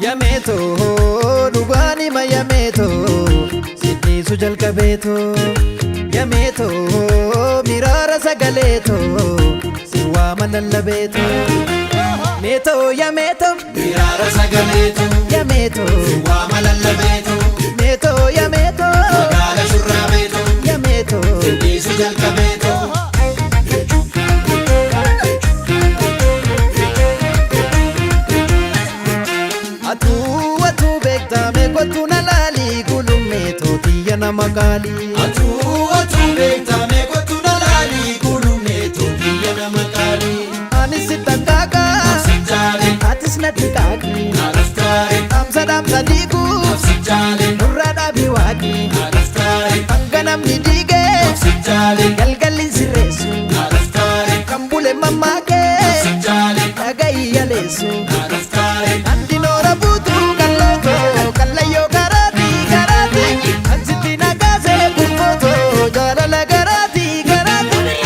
Yameetoo dhugaan hima yameetoo sidhiisu jalqabeetoo yameetoo miraara sagaleetoo si waama lallabeetoo meetoo yameetoo Miraara sagaleetu, yameetoo waama lallabeetu, meetoo yameetoo magaala shurraabeetu, yameetoo. dhiisu jalqabeetu. Atuu atuu beektaa meeqotu na laalii gulummeetoo xiyya nama qaalii. Atuu atuu beektaa meeqotu na laalii gulummeetu biyya nama qaalii. Anis si takkaakaa Sichaale, atis natti qaaqii. naadhaftaare, Dhaamsa dhaamsa diiguu sichaale, nurraa dhaabii waaqii. naadhaftaare, Hanga namni diigee sichaale, galgalli sirreessu. naadhaftaare, Kan bule mammaakee sichaale, dhaga'i yaleessu. naadhaftaare, Andinoora buutuu kallootoo kallayyoo karaatii karaatii. Ansitti nagaasee gurgootoo jaalala garaatii garaatii.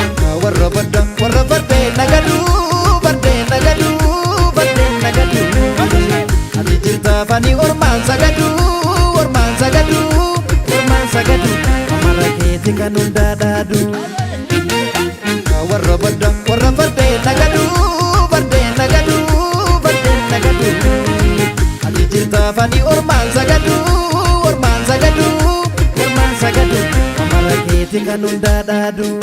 Warra badda warra fardee nagaduu fardee nagaduu fardee nagaduu. Ati jirtaaf ani ormaan sagaduu ormaan sagaduu ormaan sagaduu. Amara keeti kan hundaa dhaaduu. Warra badda warra fardee nagaduu fardee nagaduu fardee nagaduu. Ati jirtaaf ani ormaan sagaduu ormaan sagaduu ormaan sagaduu. Amara keeti kan hundaa dhaaduu.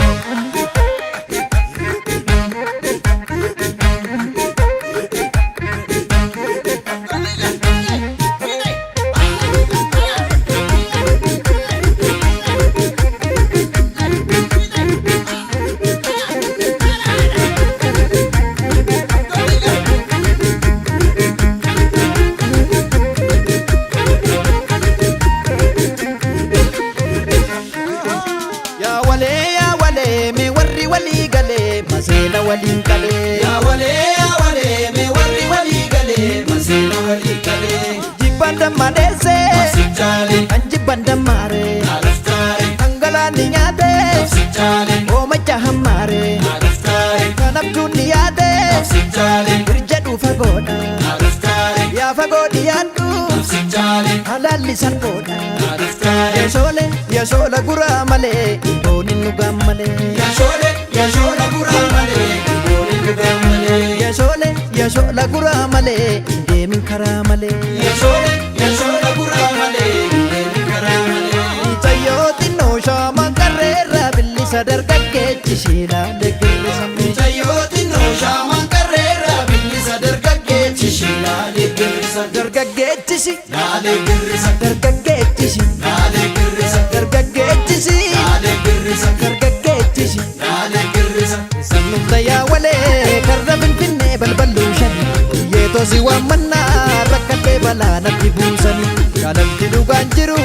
Yaa walee yaa walee mee warri walii galee maseena waliin qalee. Yaa walee yaa walee mee warri walii galee maseena walii galee. Jibbaan damma dheessee Sichaale, kan jibban dammaaree naadhaftaare, kan galaanni nyaatee sichaale, oomacha hammaaree naadhaftaare, kan abjuun ni yaadee sichaale, hirjedhu fagoodha naadhaftaare, yaa fagoo dhiyaadhu sichaale, halaalli salphoodha. naadhaftaare. Yashoole yashoola guraa malee dooniin dhugaan malee. Yashoole yashoola guraa malee dooniin dhugaa malee. Yashoole yashoola guraa malee deemin karaa malee. Yashoole yashoola guraa malee deemin karaa malee. Mucayyoo xinnoo shaamaan qarreerraa billisa dargaggeechi shiilaalee girrisa. Mucayyoo xinnoo shaamaan qarreerraa billisa dargaggeechi shilaalee girrisa. Dargaggeechisi Laalee girrisa dargaggeechisi laalee girrisa dargaggeechisi laalee girrisa dargaggeechisi. laalee girrisa. Sannumta yaa walee karra finfinnee balbaluu shani biyyeetoo si waammannaa rakkatee balaa natti buusani jaalalti dhugaan jiru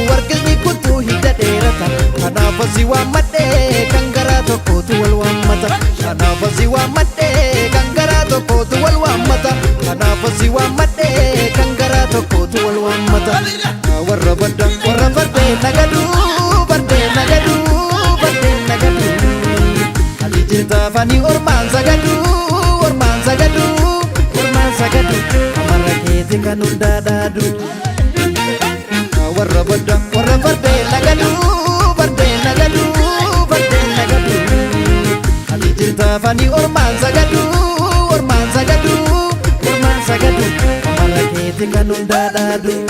warqisni kutuu hidda dheerata kanaaf si waammadhee kan garaa tokkootu wal waammata kanaaf si waammadhee kan garaa tokkootu wal waammata kanaaf si waammadhee kan garaa tokkootu wal waammata warra badda warra fardee nagaduu fardee nagaduu fardee nagaduu. Ati jirtaaf ani ormaan sagaduu ormaan sagaduu ormaan sagaduu amara keeti kan hundaa dhaaduu. Warra badda warra fardee nagaduu fardee nagaduu fardee nagaduu. Ati jirtaaf ani ormaan sagaduu ormaan sagaduu ormaan sagaduu amara keeti kan hundaa dhaaduu.